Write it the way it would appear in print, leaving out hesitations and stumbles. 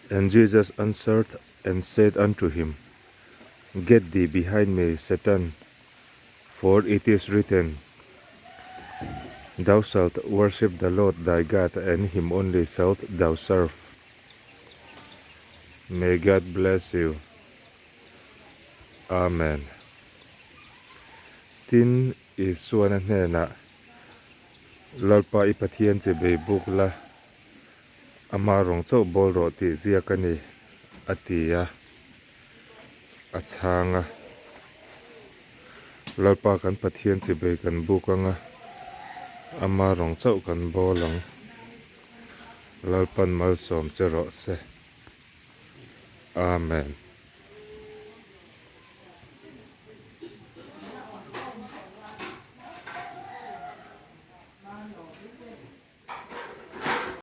And Jesus answered and said unto him, Get thee behind me, Satan, for it is written, Thou shalt worship the Lord thy God, and him only shalt thou serve. May God bless you. Amen. Tin, Isuan a hnenah, Lalpa i Pathian chi bei buk la, Ama rawng chauh bawl rawh tih ziak a ni, a ti a, a chhang a. Lalpa kan Pathian chibei kan buk ang a, ama rawng chauh kan bawl ang. Lalpan malsawm che rawh se. Amen.